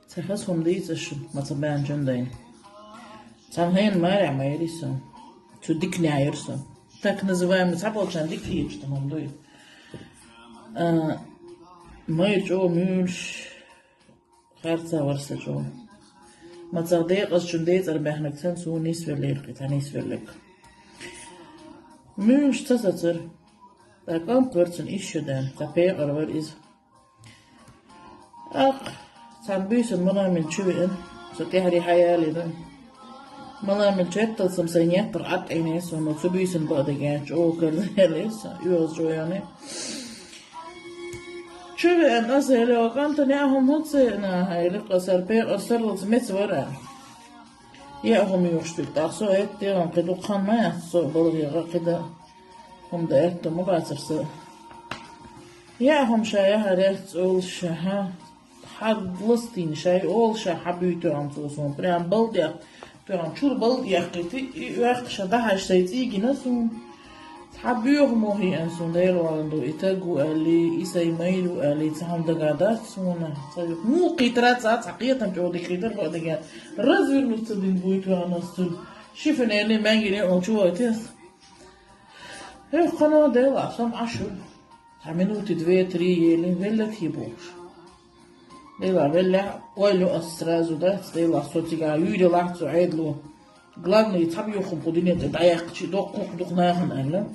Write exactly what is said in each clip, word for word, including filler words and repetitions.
Ца хаза хӀума дийца шу, ма ца баьнна чун дайна. Цхьана хӀена марехь ма яри со. Цу диканехь яра со. Так называемый цхьаболчарна дика хеташ ду хӀума дуй. А, майра чӀогӀа муьйлуш, харцахь вара сан чӀогӀа. Ма цхьа декъазчун децӀар баьхнарг санна, суна нисвеллера кхин цхьа нисвелларг. Муьйлуш ца сацара. Ткъа кӀант вара цуьнан исс шо даьнна, ткъа пекъар вара иза. ТӀаккха цхьана буьйсанна маламин чу веана, со тӀаьхьарий хьаялийна. Маламин чу ветталц-м сайн еттара Ӏад Ӏийна суна, цу буьйсанна бакъдерг аьлча, чӀогӀа карзаьллера со, оьгӀаз чӀогӀа яьнна. Чу веана аса элира, кӀантана яа хӀума хӀунда ца яьна, элира, аса пекъар сарлалц меца вара. Яа хӀума юхуш туьлу, тӀаккха со хӀетте а кхин дукха хан ма яц, со балгӀе гӀа кхин дан хӀума дан аьтто ма бацара сан. Яа хӀума ша яхьар яц олуш, хьан хьан ластийна шай олуш, хьан буьйтуьйтуш цо суна. Прям балдех, прям чуьра балдех кхийтта, и оьхкуш дӀахьаьжча сайн цӀий гина суна. Цхьа боьха мо хиъна суна, Дела валан ду, и таг ву аьллий, и сайн майра ву аьллий, цхьа хӀума дагахь дац суна. Ца юха муха кхийтара ца, цхьа кхетам чӀогӀа дика хетара бакъдерг аьлча. Развернуться дина буьйтуьйтуш ас цуьнан. Шифоньерний маьнгине а чу войтина ас. ХӀокхуьнан Дела, со-м Ӏаш ву. Цхьа минуты две-три елла, велла-кх бохуш. Дела, веллехь, ойла ю ас сразу, дац, Дела, со цигахь юьйр елахь цу Ӏедало. Главное, цхьа боьха хӀума кху дуьне тӀе дӀаяьккхича, доккха хӀума дукха нахана аьлла.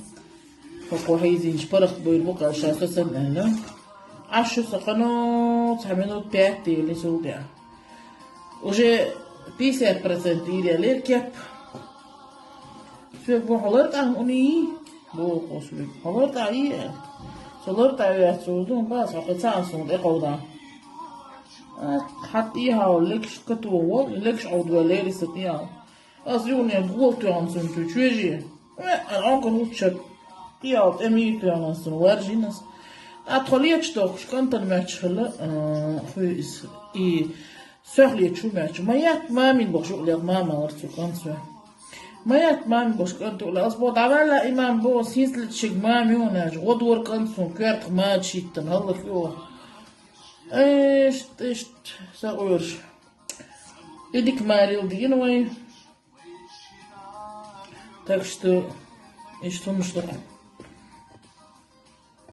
Со кху хьийзийначу паргӀат бойр бу-кх аьлла, ша со санна аьлла. Ӏаш ю со кхуьнан цхьа минут пять елла цул тӀаьхьа. Уже пятьдесят процент йийр елира кеп. Соьга боху, хьо лартӀахь ма уьйр йий? Боху оцу соьга. Хьо лартӀахь йий аьлла. Со лартӀахь ваьцна ду, бац, хьо кхин цхьаъ суна тӀекховдахь. Хьан тӀехьа легаш катоха волу, легаш Ӏовдавеллера и сан тӀехьа. Ас юханехьа гола тоьхна цунна чу чоьжий. Э, Ӏонкар хӀуттучуьра тӀехьа тӀе мийра тоьхна цунна, варжийна ас. Ткъа тхо леташ дохкуш кӀантана моьттуш хилла, а, хӀу иза, и Соьх леташ хӀу моьттуш. Ма етта мамин бохуш юкъа леха мама вара цу кӀанта соь. Ма етта мамин бохуш кӀанта юкъа леха. Ас боху, дӀаваьлла и мама боху, синца леташ шига мама ю, аьлча, гӀо дора кӀанта суна, коьртах мача хӀиттина, хӀаллакьо. Иштта, иштта, сакъоьруш. И дика марийла дийна вай. Так что, иштта хӀуманаш ду-кх.